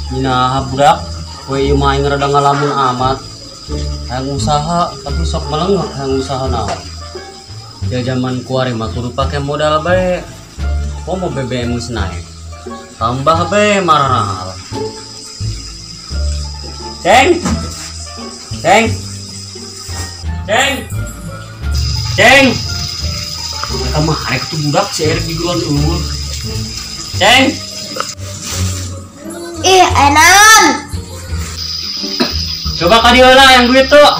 Nah budak, we ieu mah aing rada ngalamun amat. Hayang usaha tapi sok melengah hayang usaha naon. Ya zaman kuari mah kudu pake modal bae. Komo BBM geus naik. Tambah bae marahal. Ceng. Ceng. Ceng. Ceng. Eta mah arek tuh budak si Erik diguruan eueuh. Ceng. Ih, enak. Coba ka dieu lah yang duit tuh.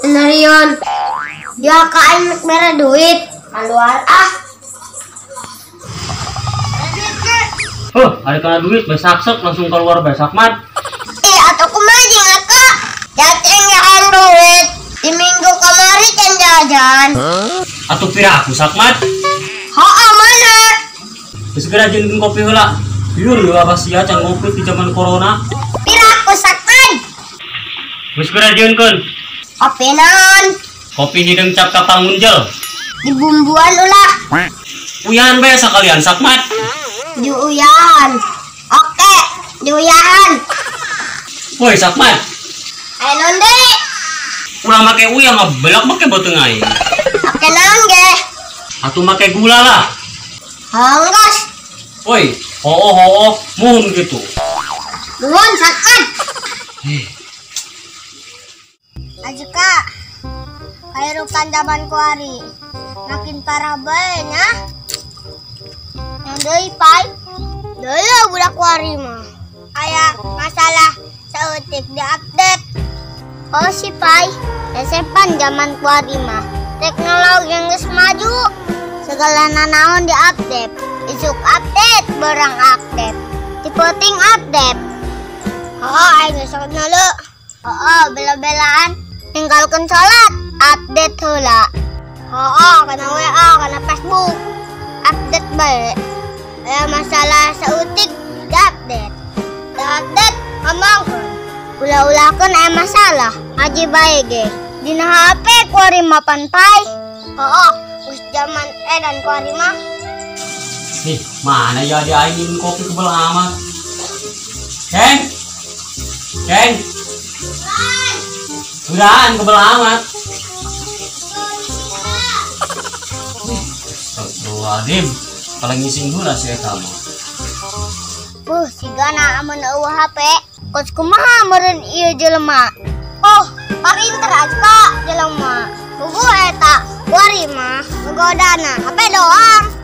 Narion. Ya ka aing mere duit. Keluar ah. Ada kana duit besak-sek langsung keluar besak mat. Ih, atuh kumaha jeung aka? Jateng yang duit. Di minggu kamari can jajan. Atuh pira aku sakmat? Heuh, mana? Geus geura jeung kopi heula. Biur ya apa sia can ngopi di zaman corona. Pira aku sakmat? Geus geura jieunkeun. Kopi naon? Kopi hideung cap kapal ngunjel. Dibumbuan ulah. Uyahan bae sakalian sakmat. Diuyahan. Oke, diuyahan. Woi sakmat. Ayo naon deui? Ulah make uyah ngebelak make beuteung aing. Make naon ge? Atuh make gula lah. Hanggas. Woi, hoo hoo, muhun gitu. Nuhun sakmat. Ajuka, kehidupan zaman kuari makin parah bae nya. Yang deui pai, deui budak kuari mah. Aya masalah saeutik diupdate. Oh si pai, resepan zaman kuari mah. Teknologi yang geus maju, segala nanaon diupdate. Isuk update, barang update, dipoting update. Oh, aing geus nulu. Oh, bela-belaan ninggalkeun salat, update heula. Oh, kana WA, kana Facebook, update bae. Aya masalah saeutik diupdate. Diupdate ngomongkeun. Ulah-ulahkeun aya masalah, ngaji bae ge. Dina HP kuari mah pan pai. Oh, geus zaman edan kuari mah. Nih, mana ya dia aing minum kopi kebel amat. Ceng. Ceng. Udahan kebel amat. Astagfirullahaladzim. Kalau ngising heula si eta mah. Sigana amun eueuh HP, kos kumaha meureun ieu jelema. Oh, parinter aja jelema. Puguh eta kuari mah ngegodana HP doang.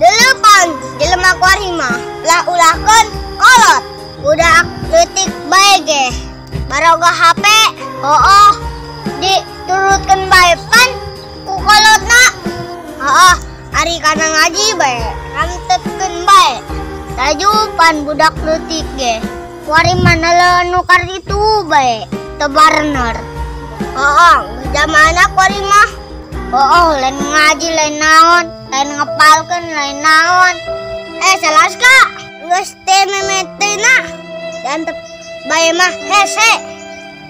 Deuleupan jelema kuari mah ulah-ulahkeun kolot. Budak leutik bae ge. Baroga HP, hooh, diturutkeun bae pan ku kolotna. Hooh, ari kana ngaji bae, rantepkeun bae. Tajupan budak leutik ge. Kuari mah neleun nu karitu bae, teu barener. Hooh, zamana kuari mah. Hooh, lain ngaji lain naon, lain ngapalkeun lain naon. Salah ka. Geus teh memeteuna. Diantep bae mah hese.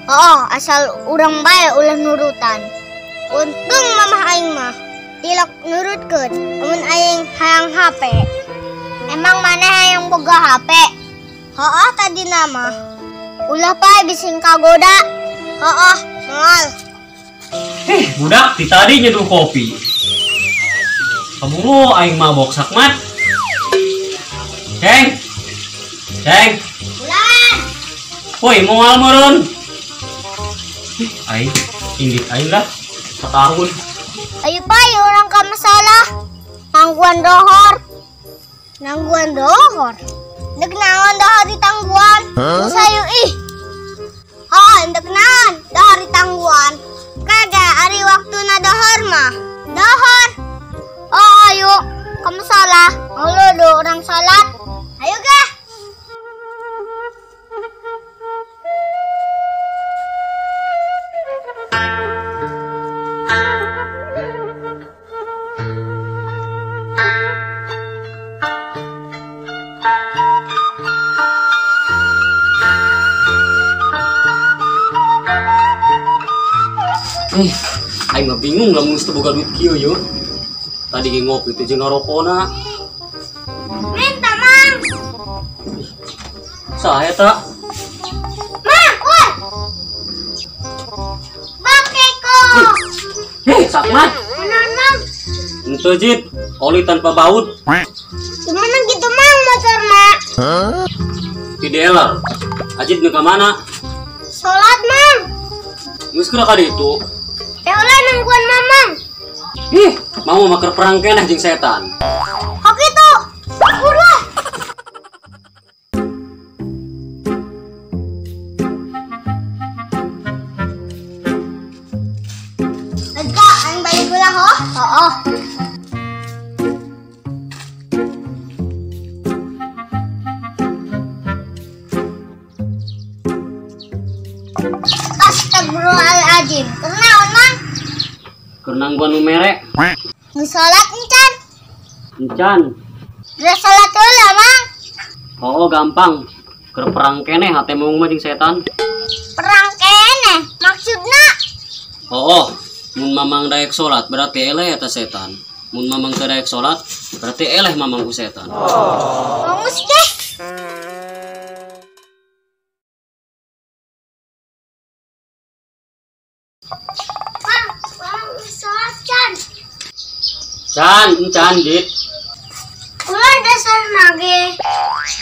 Oh, asal urang bae ulah nurutan. Untung mamah aing mah tilok nurutkeun amun aing hayang HP. Emang maneh hayang boga HP? Hooh tadi nama. Ulah pae bising kagoda. Hooh, moal. Budak ti tadi nyeduh kopi. Kaburu aing mabok sakmat. Ceng. Ceng. Bulan. Woi, moal meureun. Aing indit aing lah setahun. Ayo pai orang ka masalah. Nangguan dohor. Nangguan dohor. Dek naon dohor ditangguan? Geus hayu ih. Oh, dek naon dohor ditangguan? Kagak ari waktuna dohor mah. Dohor. Oh, ayo kamu salah. Ngulu do orang salat. Ayo gah. Aing mah bingung lamun geus teu boga duit kieu yeuh. Tadi ge ngopi teh jeung ngarokona. Minta, Mang. Saha eta? Mang, woi. Bang Keko. Heh, Sakmat. Bener, Mang. Henteu Jit, oli tanpa baut. Gimana gitu, Mang, motorna? Hah? Di dealer. Ajit nu ka mana? Salat, Mang. Geus geura ka ditu. Teh ulah nungguan Mamang. Ih, mau maker perang keneh jeung setan. Hok itu. Udah. Ega, aing balik heula ho. Heeh. Astagfirullahaladzim. Kunaon, Mang? Keur nangguan nu mere. Geus salat encan? Encan. Geus salat heula, Mang. Oh, gampang. Keur perang keneh hate mung mah jeung setan. Perang keneh? Maksudna? Oh, mun mamang daek salat berarti eleh eta setan. Mun mamang teu daek salat berarti eleh mamang ku setan. Oh. Geus deh. Mang, mang salat can. Can, encan, Jit. Ulah dasar nage.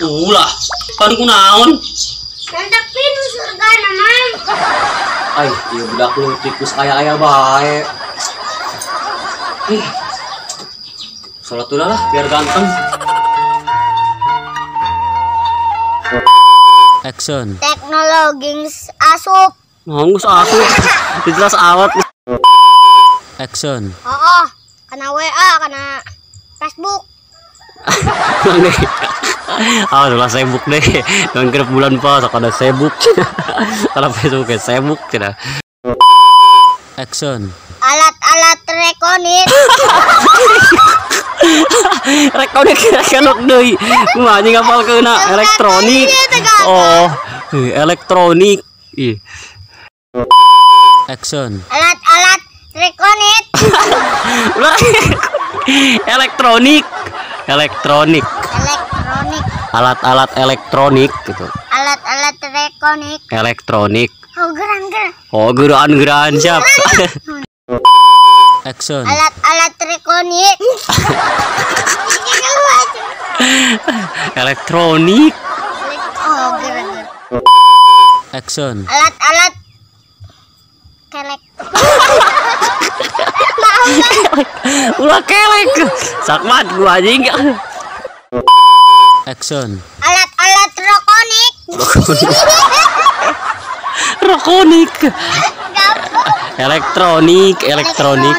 Ulah, pan kunaon? Mantap pinu surga na, Mang. Ay, ieu budak leutik geus aya-aya bae. Ih. Salat heula lah biar ganteng. Action. Teknologi asup. Geus asup. Jelas awat. Action. Oh, kana WA, kana Facebook. Ah, ulah sibuk deh. Dan kira bulan pas ada sibuk. Kalau Facebook ya sibuk tidak. Action. Alat-alat rekonik. Rekonik rekonik deui. Kumaha anjing hafal keuna elektronik. Oh, elektronik. Ih. Action. Alat-alat rekonik. Elektronik. Elektronik. Elektronik. Alat-alat elektronik gitu. Alat-alat elektronik. Elektronik. Oh, geran-geran. Oh, geran-geran siap. Action. Alat-alat elektronik. Elektronik. Oh, geran-geran. Action. Alat-alat kelek. Ulah kelek. Sakmat gua anjing. Action. Alat-alat rokonik. Rokonik. Elektronik, elektronik.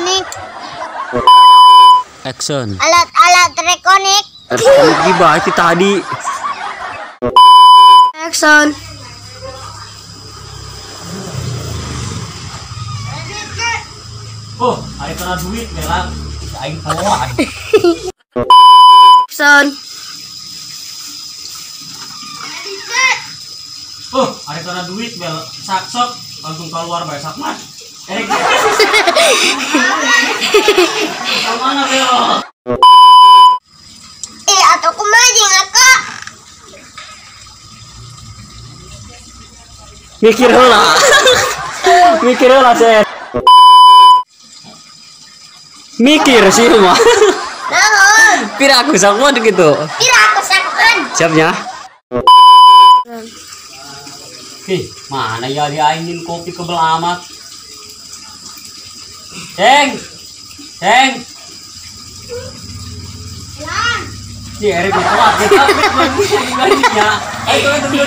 Action. Alat-alat rekonik. Elektronik dibahas tadi. Action. Oh, ada kena duit melang. Aing poa. Action. Oh, ada kena duit bel. Sak-sok langsung keluar bae sakmat. Mana bel? Eh, atau kumaha jeung aka? Mikir heula. Mikir heula, Sen. Mikir sih mah. Naon? Pira aku sakmat gitu. Pira aku sakmat. Siapnya? Ih, mana ya diainin kopi kebel amat. Ceng. Ceng. Lan. Di ere kuat kita. Ayo itu.